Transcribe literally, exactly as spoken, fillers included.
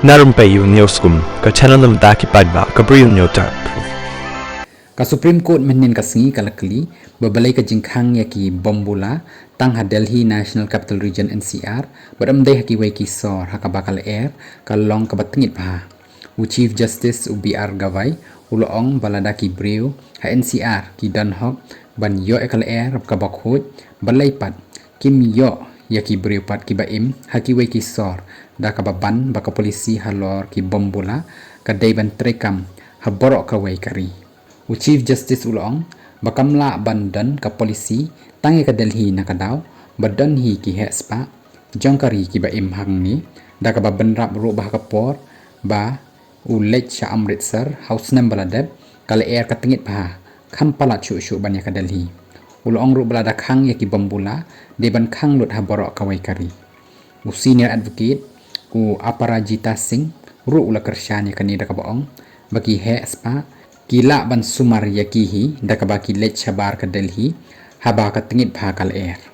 Na rympei u News Kum, ka channel na bynta ki paidbah ka Bri u Newtap. Ka Supreme Court mynnin ka sngi ka la kylli ba balei ka jingkhang ïa ki bombula tang ha Delhi National Capital Region N C R bad ym dei ha kiwei ki sor ha kaba ka lyer ka long kaba tyngit bha. U Chief Justice u B R Gavai u la ong ba lada ki briew ha N C R ki don hok ban ïoh ïa ka lyer kaba khuid, balei pat kim ïoh ïa ki briew pat kiba im ha kiwei ki sor, da kaba ban ba ka polisi halor ki bombula ka dei ban treikam ha baroh kawei ka ri. U Chief Justice u la ong ba kam lah ban don ka polisi tang ïa ka Delhi na ka daw ba don hi ki heh spah jong ka ri kiba im hangne, da kaba bynrap ruh ba ha ka por ba u leit sha Amritsar ha u snem ba la dep, ka lyer ka tyngit bha, kham palat shuh shuh ban ïa ka Delhi. U la ong ruh ba lada khang ïa ki bombula dei ban khang lut ha baroh kawei ka ri. U senior advocate u Aparajita Singh ruh u la kyrshan ïa kane da kaba ong ba ki heh spah ki lah ban sumar ïa ki hi da kaba ki leit shabar ka Delhi haba ka tyngit bha ka lyer.